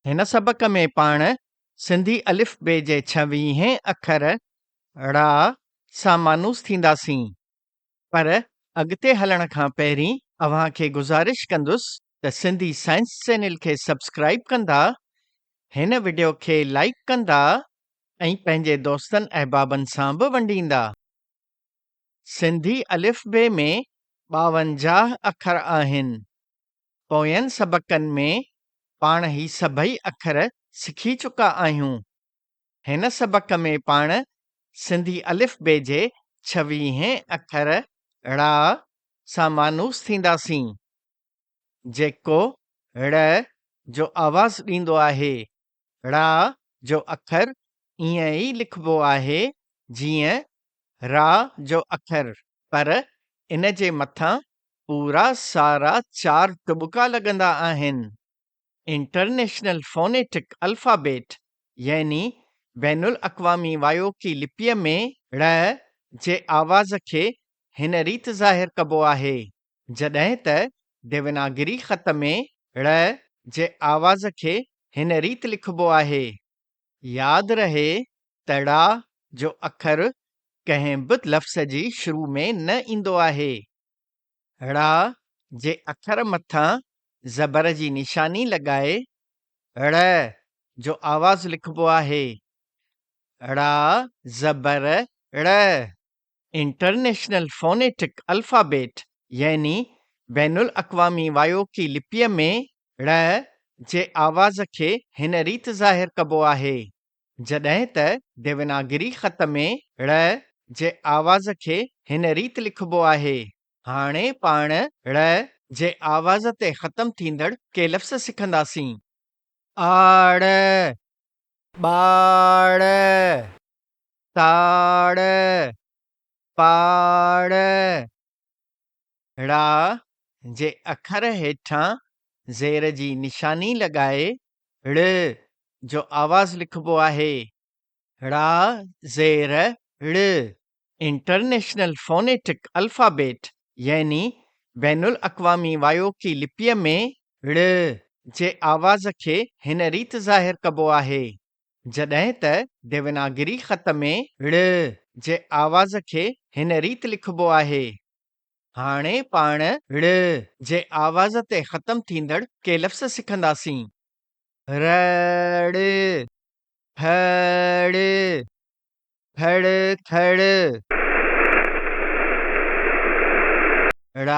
هن سبق ۾ پاڻ سنڌي الف بي جي ڇويهين اکر ڙ سان مانوس ٿينداسين. پر اڳتي هلڻ کان پهرين اوهان کي گذارش ڪندس ته سنڌي سائنس چينل کي سبسڪرائيب ڪندا، هن وڊيو کي لائيڪ ڪندا ۽ پنهنجي دوستن احبابن سان به ونڊيندا. سنڌي الف بي ۾ 52 اکر آهن. پوين سبقن ۾ پاڻ هي سڀئي اکر سکي چڪا آهيون. هن سبق ۾ پاڻ سنڌي الف بي جي ڇويهين اکر ڙ سان مانوس ٿينداسين، جيڪو ڙ جو آواز ڏيندو آهي. ڙ جو اکر ائين ئي لکبو آهي جيئن ر جو اکر، پر ان جي مٿان پورا سارا چار ٽٻڪا لڳندا آهن. انٽرنيشنل فونيٽڪ الفابيٽ يعني بين الاقوامي وايوڪي لپيء ۾ ڙ جي آواز کي هن ريت ظاهر ڪبو آهي، جڏهن ته ديوناگري خط ۾ ڙ جي آواز کي هن ريت لکبو آهي. ياد رهي ته ڙ جو اکر ڪنهن به لفظ جي شروع ۾ نه ايندو آهي. ڙ جي اکر مٿان زبر جي نشاني لڳائي ڙ جو آواز لکبو آهي. ڙ زبر ڙ. انٽرنيشنل فونيٽڪ الفابيٽ يعني بين الاقوامي وايوڪي لپيء ۾ ڙ جي آواز کي هن ريت ظاهر ڪبو آهي. جڏهن ته ديوناگري خط ۾ ڙ جي آواز کي هن ريت لکبو آهي. هاڻي پاڻ ڙ جي آواز تي ختم ٿيندڙ ڪي لفظ سکنداسين. آڙ، ٻاڙ، تاڙ، پاڙ. ڙ جي اکر هيٺان زير جي نشاني لڳائي ڙ جو آواز لکبو آهي. ڙ زير ڙ. انٽرنيشنل فونيٽڪ الفابيٽ يعني بين الاقوامي وايوڪي لپيء ۾ ڙ جي آواز کي هن ريت ظاهر ڪبو آهي. جڏهن ته ديوناگري خط ۾ ڙ جي آواز کي هن ريت لکبو آهي. هاڻي پاڻ ڙ جي آواز تي ختم ٿيندڙ ڪي لفظ سکنداسين. رڙ، ڦڙ، کڙ کڙ. ڙ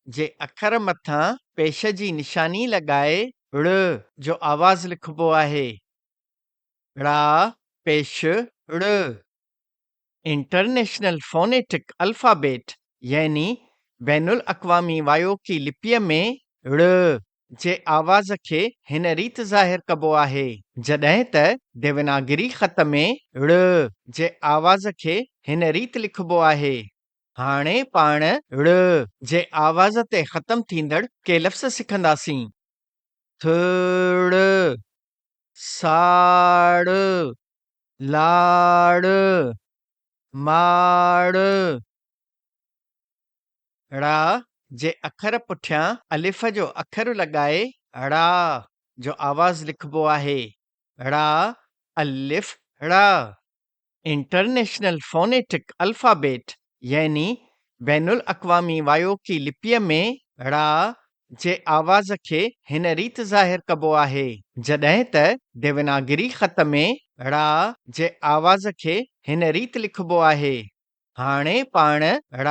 جي اکر مٿان پيش جي نشاني لڳائي ڙ جو آواز لکبو آهي. ڙ پيش ڙ. انٽرنيشنل فونيٽڪ الفابيٽ يعني بين الاقوامي وايوڪي لپيء ۾ ڙ جي آواز کي هن ريت ظاهر ڪبو آهي. جڏهن ته ديوناگري خط ۾ ڙ جي آواز کي هن ريت لکبو آهي. هاڻي پاڻ ڙ جي آواز تي ختم ٿيندڙ ڪي لفظ سکنداسين. ٿڙ، ساڙ، لاڙ، ماڙ. ڙ جي اکر پٺيان الف جو اکر لڳائي ڙ جو آواز لکبو آهي. ڙ الف ڙ. انٽرنيشنل فونيٽڪ الفابيٽ يعني بين الاقوامي وايوڪي لپيء ۾ ڙ جي آواز کي هن ريت ظاهر ڪبو آهي. جڏهن ته ديوناگري خط ۾ ڙ جي آواز کي هن ريت لکبو آهي. هاڻي پاڻ ڙ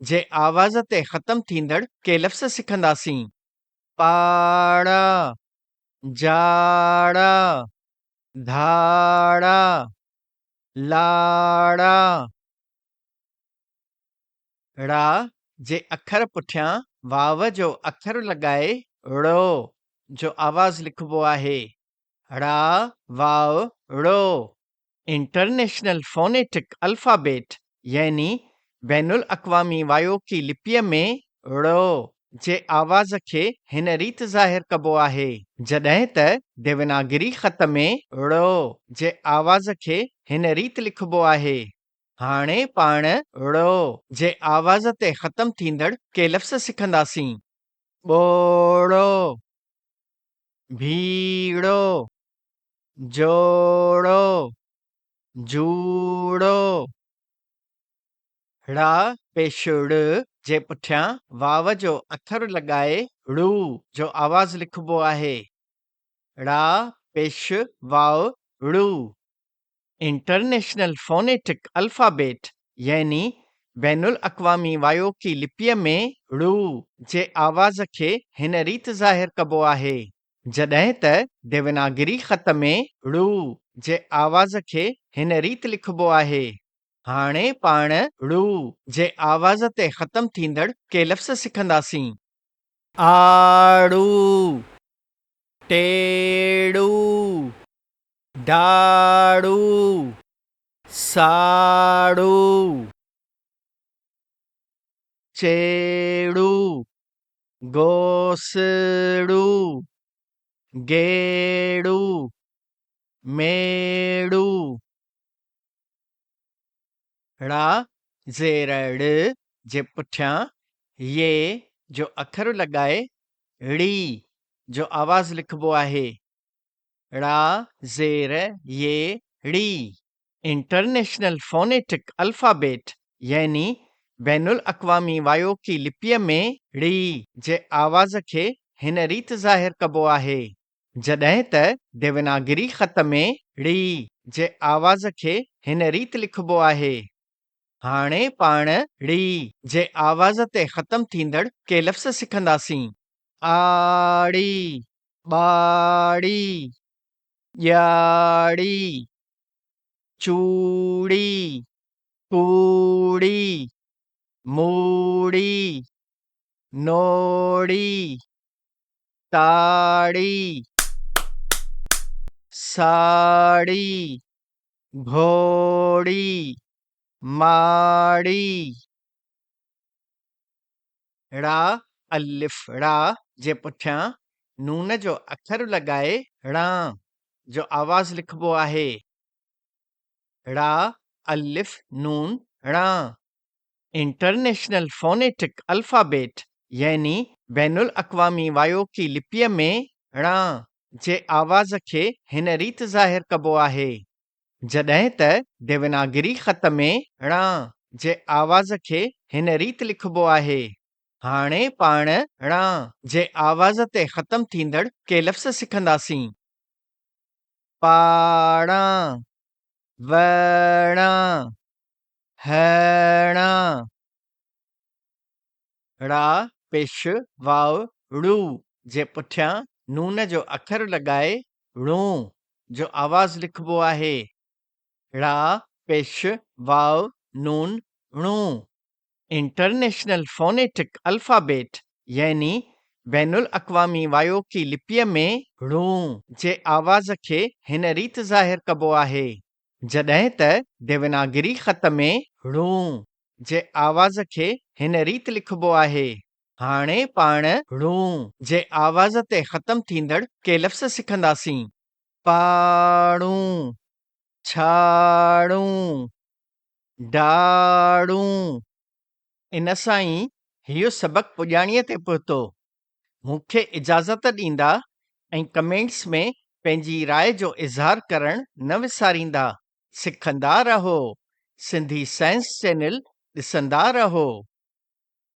جي آواز تي ختم ٿيندڙ ڪي لفظ سکنداسين. پاڙا، جاڙا، ڌاڙا، لاڙا. ڙ جي اکر پٺيان واو جو اکر لڳائي ڙو جو آواز لکبو آهي. ڙ واو ڙو. انٽرنيشنل فونيٽڪ الفابيٽ يعني بين الاقوامي وايوڪي لپيء ۾ ڙو جي آواز کي هن ريت ظاهر ڪبو آهي. جڏهن ته ديوناگري خط ۾ ڙو جي آواز کي هن ريت لکبو آهي. هاڻي پاڻ ڙو جي آواز تي ختم ٿيندڙ ڪي لفظ سکنداسين. ٻوڙو، ڀيڙو، جوڙو، جوڙو. ڙ پيش ڙ جي پٺيان واو جو اکر لڳائي ڙو جو آواز لکبو آهي. ڙ پيش واو ڙو. انٽرنيشنل فونيٽڪ الفابيٽ يعني بين الاقوامي وايوڪي لپيء ۾ ڙو جي آواز کي هن ريت ظاهر ڪبو آهي. جڏهن ته ديوناگري خط ۾ ڙو جي آواز کي هن ريت لکبو آهي. هاڻي پاڻ ڙو جي آواز تي ختم ٿيندڙ ڪي لفظ سکنداسين. آڙو، ٽيڙو، ڊاڙو، ساڙو. چيڙو، گوسڙو، گيڙو، ميڙو. ڙ زير ڙ جي پٺيان ي جو اکر لڳائي ڙي جو آواز لکبو آهي. ڙ زير ي ڙي. انٽرنيشنل فونيٽڪ الفابيٽ يعني بين الاقوامي وايوڪي لپيء ۾ ڙي جي آواز کي هن ريت ظاهر ڪبو آهي. جڏهن ته ديوناگري خط ۾ ڙي جي آواز کي هن ريت لکبو آهي. هاڻي پاڻ ڙي جي آواز تي ختم ٿيندڙ ڪي لفظ سکنداسين. آڙي، ٻاڙي، ڄاڙي، چوڙي، ڪوڙي، موڙي، نوڙي. تاڙي، ساڙي، گهوڙي، ماڙي. ڙ، الف ڙ جي پٺيان نون جو اکر لڳائي ڙان جو آواز لکبو آهي. ڙ، الف نون ڙان. انٽرنيشنل فونيٽڪ الفابيٽ يعني بين الاقوامي وايوڪي لپيء ۾ ڻ جي آواز کي هن ريت ظاهر ڪبو آهي. جڏهن ته ديوناگري خط ۾ ڻ جي آواز کي هن ريت لکبو آهي. هاڻي پاڻ ڻ جي آواز تي ختم ٿيندڙ ڪي لفظ سکنداسين. پاڙان، وڻان، هيڻا. ڙ پيش واء ڙو جي پٺيان نون جو اکر لڳائي ڙون جو آواز لکبو آهي. ڙ پيش واء نون ڙون. انٽرنيشنل فونيٽڪ الفابيٽ يعني بين الاقوامي وايوڪي لپيء ۾ ڙون جي آواز کي هن ريت ظاهر ڪبو آهي. جڏهن ته ديوناگري خط ۾ ڙون جي آواز کي هن ريت لکبو آهي. هاڻي پاڻ ڙون جي آواز تي ختم ٿيندڙ ڪي لفظ سکنداسين. پاڙون، ڇاڙون، ڊاڙون. ان سان ئي هيء سبق پڄاڻيء تي پهتو. مون کي اجازت ڏيندا ۽ ڪمينٽس ۾ پنهنجي راء جو اظهار ڪرڻ نه وساريندا. سکندا رهو. سنڌي سائنس چينل ڏسندا رهو.